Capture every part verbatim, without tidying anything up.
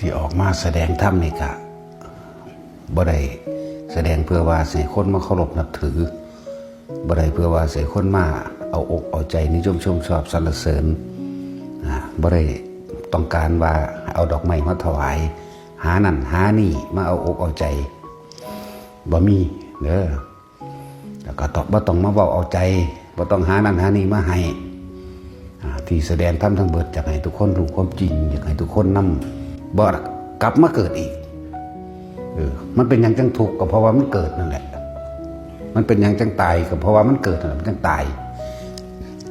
ที่ออกมาแสดงธรรมนี่กะบ่ได้แสดงเพื่อว่าสิให้คนมาเคารพนับถือ บ่ได้เพื่อว่าสิให้คนมาเอาอกเอาใจนิยมชมชอบสรรเสริญ อ่า บ่ได้ต้องการว่าเอาดอกไม้มาถวาย หานั่นหานี่มาเอาอกเอาใจ บ่มีเด้อ แล้วก็ต้อง บ่ต้องมาเว้าเอาใจ บ่ต้องหานั่นหานี่มาให้ อ่า ที่แสดงธรรมทั้งเบิด อยากให้ทุกคนรู้ความจริง อยากให้ทุกคนนำ บ่กลับมาเกิดอีก เออ มันเป็นหยังจังทุกข์ ก็เพราะว่ามันเกิดนั่นแหละ มันเป็นหยังจังตาย ก็เพราะว่ามันเกิดนั่นแหละ มันจังตาย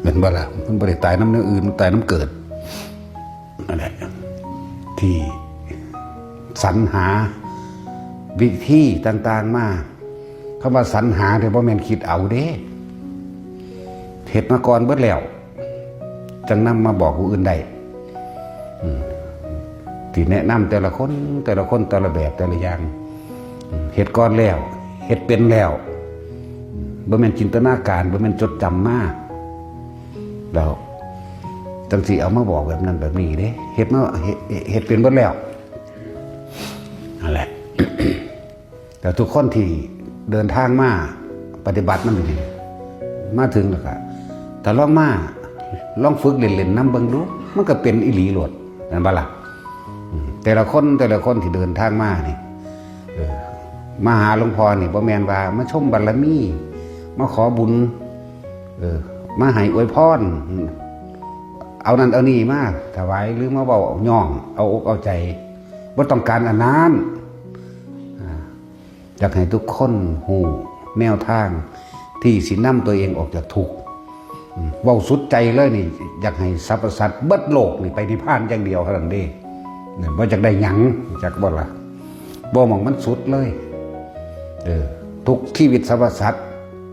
แม่นบ่ล่ะ มันบ่ได้ตายนำแนวอื่น มันตายนำเกิด นั่นแหละ ที่สรรหาวิธีต่างๆมา คำว่าสรรหาเนี่ยบ่แม่นคิดเอาเด้ เฮ็ดมาก่อนเบิดแล้ว จังนำมาบอกผู้อื่นได้ อืม ที่แนะนำแต่ละคน แต่ละคน แต่ละแบบ แต่ละอย่าง อืม เฮ็ดก่อนแล้ว เฮ็ดเป็นแล้ว อืม บ่แม่นจินตนาการ บ่แม่นจดจำมา แล้วจังสิเอามาบอกแบบนั้นแบบนี้เด้ เฮ็ดมา เฮ็ด เฮ็ดเป็นเบิดแล้ว นั่นแหละ แต่ทุกคนที่เดินทางมาปฏิบัตินำนี่ มาถึงแล้วก็ ถ้าลองมา ลองฝึกเล่นๆนำเบิ่งดู มันก็เป็นอีหลีโลด แม่นบ่ล่ะ อืม แต่ละคน แต่ละคนที่เดินทางมานี่ เออ มาหาหลวงพ่อนี่ บ่แม่นว่ามาชมบารมี มาขอบุญ เออ มาให้อวยพร เอานั่นเอานี่มาถวาย หรือมาเว้าย้อง เอาอกเอาใจ บ่ต้องการอันนั้น อ่า อยากให้ทุกคนฮู้แนวทางที่สินำตัวเองออกจากทุกข์ อืม เว้าสุดใจเลยนี่ อยากให้สรรพสัตว์เบิดโลกนี่ไปนิพพานอย่างเดียวเท่านั้นเด้ เนี่ย บ่อยากได้หยัง จักบ่ล่ะ บ่หม่องมันสุดเลย เออ ทุกชีวิตสรรพสัตว์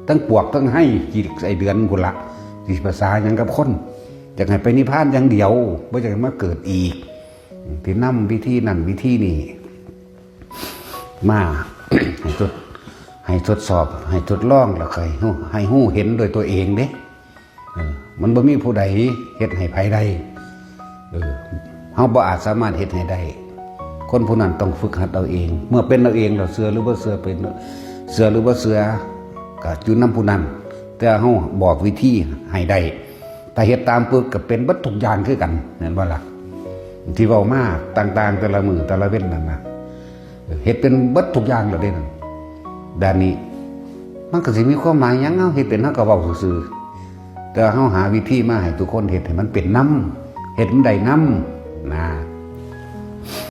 ทั้งปวกทั้งไห้ ขี้ไส้เดือนพุ้นละ สิภาษาหยังกับคน อยากให้ไปนิพพานอย่างเดียว บ่อยากให้มาเกิดอีก ที่นำวิธีนั่นวิธีนี้ มา ให้ทด ให้ทดสอบ ให้ทดลอง แล้วค่อยฮู้ ให้ฮู้เห็นด้วยตัวเองเด้ เออ มันบ่มีผู้ใดเฮ็ดให้ไผได้ เออ เฮาบ่อาจสามารถเฮ็ดให้ได้ คนผู้นั้นต้องฝึกหัดเอาเอง เมื่อเป็นเอาเองแล้ว เชื่อหรือบ่เชื่อ เป็น เชื่อหรือบ่เชื่อ ก็อยู่นำผู้นั้น แต่เฮาบอกวิธีให้ได้ ถ้าเฮ็ดตามปุ๊บก็เป็นเบิดทุกอย่างคือกัน แม่นบ่ล่ะ ที่เว้ามาต่างๆ แต่ละมื้อแต่ละเว็นนั่นนะ เฮ็ดเป็นเบิดทุกอย่างแล้วเด้นั่น ด้านนี้ มันก็สิมีความหมายหยัง เฮาเฮ็ดเป็น เฮาก็เว้าซื่อๆ แต่เฮาหาวิธีมาให้ทุกคนเฮ็ดให้มันเป็นนำ เฮ็ดมันได้นำ นะ